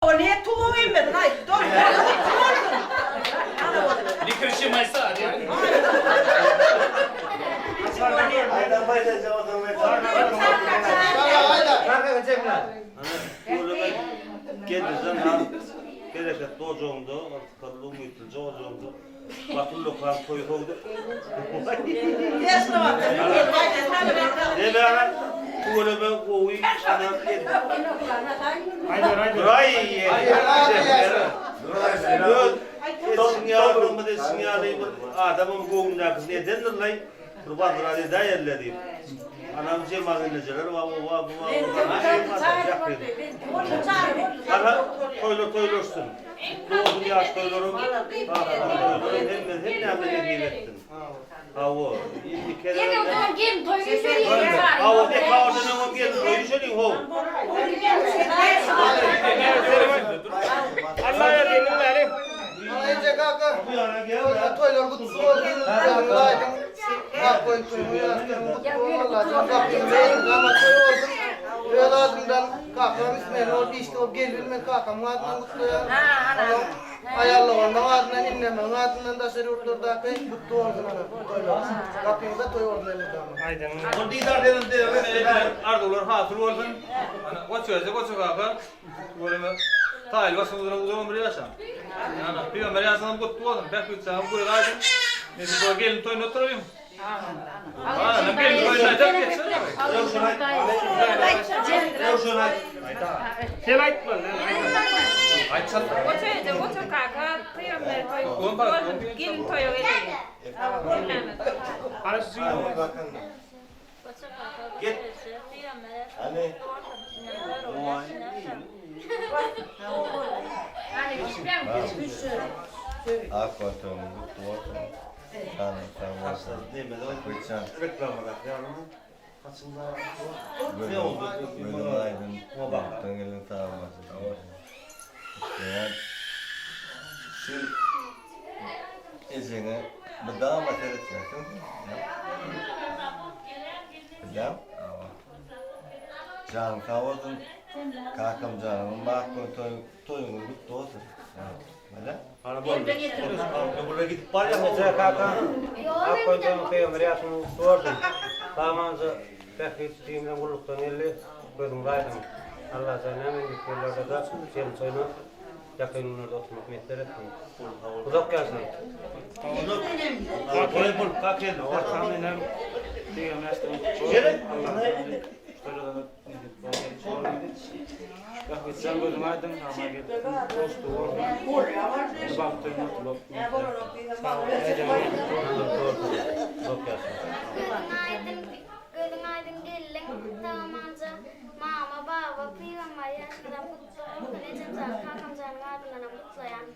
O ne tulum emmesin aýt dur. Ne krişim aýsa. Geldijan han bereketli ojagyňda, ygtybarly umytlyja ojagyňda gaty ullakan toý sowdy. Nebäňe tüweleme gowy adam geldi. Duraý Öz etişiň ýaly, hyzmat edişiň ýaly bir adamam göwnündäkisini edendirlaý, bir wazrat edäýerle diýip. Anam Jemal gelnejeler bar, o bar, bu bar, o bar. Gara toýlar toýlaşsyn. Gutly bolsun ýaş toýlaryň, kakadan toýlaryň hemmesi hemmämize nesip etsin. Hawa, indi Gelin toý, gelin toý düşeliň. Hawa, dekabrdan öňem gelin toý düşeliň how. Allah ýardymyň beri. Eje kaka. Toýlar gutly bolsun. Aýdyň. Ak goýun toýuň ýaşlaryň gutly bolsun. Rabbim elmydama toý bolsun. Öz adymdan kakam ismeli bolup işde bolup gelibilmedi kakamyň adyndan gutlaýan. Onuň aýallygynyň adyndan innemegiň adyndan daşary ýurtlardaky gutly bolsun ana toýlar. Gapyňyzda toý bolsun elmydama. Aýdyň. Ol didar seniň Edilen arzuwlar hasyl bolsun. Ana goç eje goç kaka. Tüweleme. Taýly başyňyzdan uzak ömür ýaşaň. Ana pygamber ýaşyňyzam gutly bolsun. Bähbit çagam göz aýdyň. Nesip bolsa gelin toýunda oturalyň. Ana gelin toýunda aýdar geçsene. Röwşen aýt. Röwşen aýt. Sen aýtmaly. Aýtsak. Goç eje, goç kaka, pygamber toýy gutly bolsun. Gelin toýa geleli. Ana şu Git. Ak watanyň gutly bolsun. Janyň sag bolsun. Gökjan. Gözüň aýdyň. Ýurtdan gelen sag bolsun. Isleýän şu ejeňe mydama seretýärsiň. Bilýän. Janyň sag bolsun. Kakam janyň bak toý toýuňyz gutly bolsun. Bolýa? Ana boldy. Ömürle gidip barýar. Eje kaka. Ak goýun pygamber ýaşynyň gutly bolsun. Samança bähbit jigimden gullukdan geldi. Gözüňiz aýdyň. Allajan näme indiki ýyllarda-da gelin toýuna ýakyn günlerde oturmak miýesser etsin. Uzak ýaşaň. Toý bol, kak geldi. Atam enem pygamber ýaşynyň gutly bolsun. Bähbitjan gözüň aýdyň, sama gelipsiň. Hoşdy bolsun. Bagtly mutluluk. Uzak ýaşaň. Gözüň aýdyň, gözüň aýdyň gelin, salamanja mama, baba, pygambar ýaşyňyzam gutly bolsun, ejemjan, kakamjanyň adyndanam gutlaýan.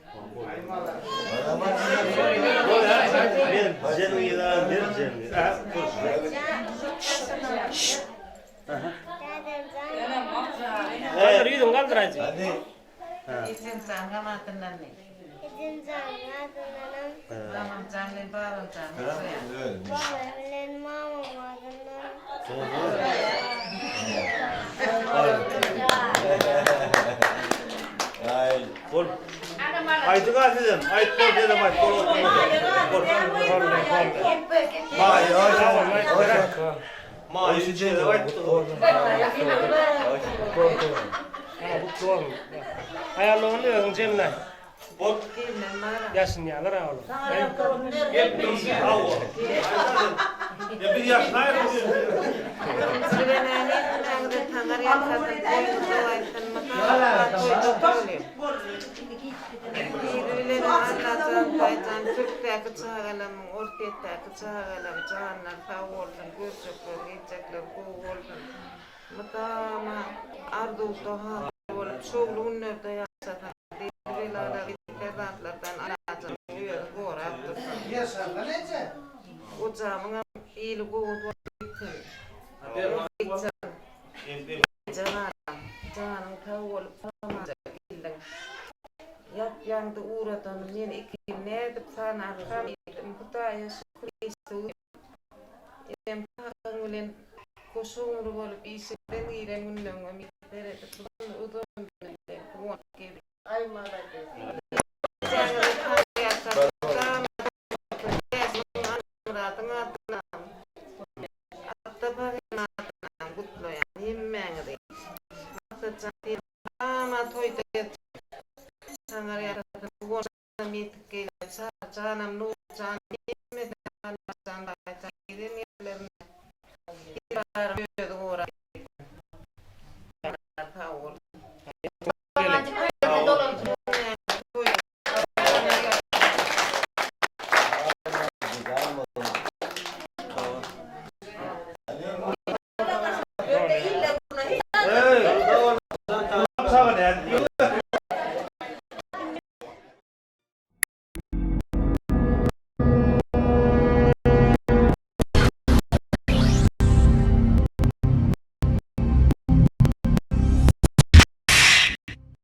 Ber, jeniň ýylan, ber jeniňi. Aha, dur. Galdyr ýüzüňi galdyr aýjy. Hadi. Ejemjan adyndan. Ejemjanyň adyndanam. Mamamjan bilen babamjan. Babam bilen mamam adyndan. Ay. Bol. Aýdyň a sizem. Aýt bol senem aýt. Bol bol. Bol. Ay, ay, Maýy şeýle aýtdy. Gutly bolsun. Aýallygyny özüň jemle. Bol. Ýaşynýarlar a olar. Gelip dursun. Hawa. Ya biz ýaşnaýarys. Sirenäni hemmäňize taňar ýalkasyn, toýuňyz aýsyn, mysal toýda Biri bilen Allajan Taýjan Türkdäki çagalamyň Orsýetdäki çagalam janlar sag bolsun görjekler geljekler gowy bolsun mydama arzuwda hasyl bolup şowly günlerde ýaşasyn dert belalar beter zatlardan Allajan özi gorap dursun Ojamyňam ili gowy bolup gitsin Eje balam, janyň sag bolup sag-amanja geldiň. Ýap-ýaňdy ugradanym men ikim nädip sanarkam diýdim. Hudaýa şükür eşitdim. Enem kakaň bilen goşa-gumry bolup işikden giren günleňňe miýesser edip, uzyn-uzyn bilen guwanyp geldim. Aý malades. Myradyň adyna, Atda bagyň adyna gutlaýan hemmäňizi. Maksatjan sen mydama toýda gezjek. Saňa ýarasyn guwançam ýetip gelýär. Çaryjanam, Nurjanam hemmesine Allajan baýjan gezen ýerlerinde.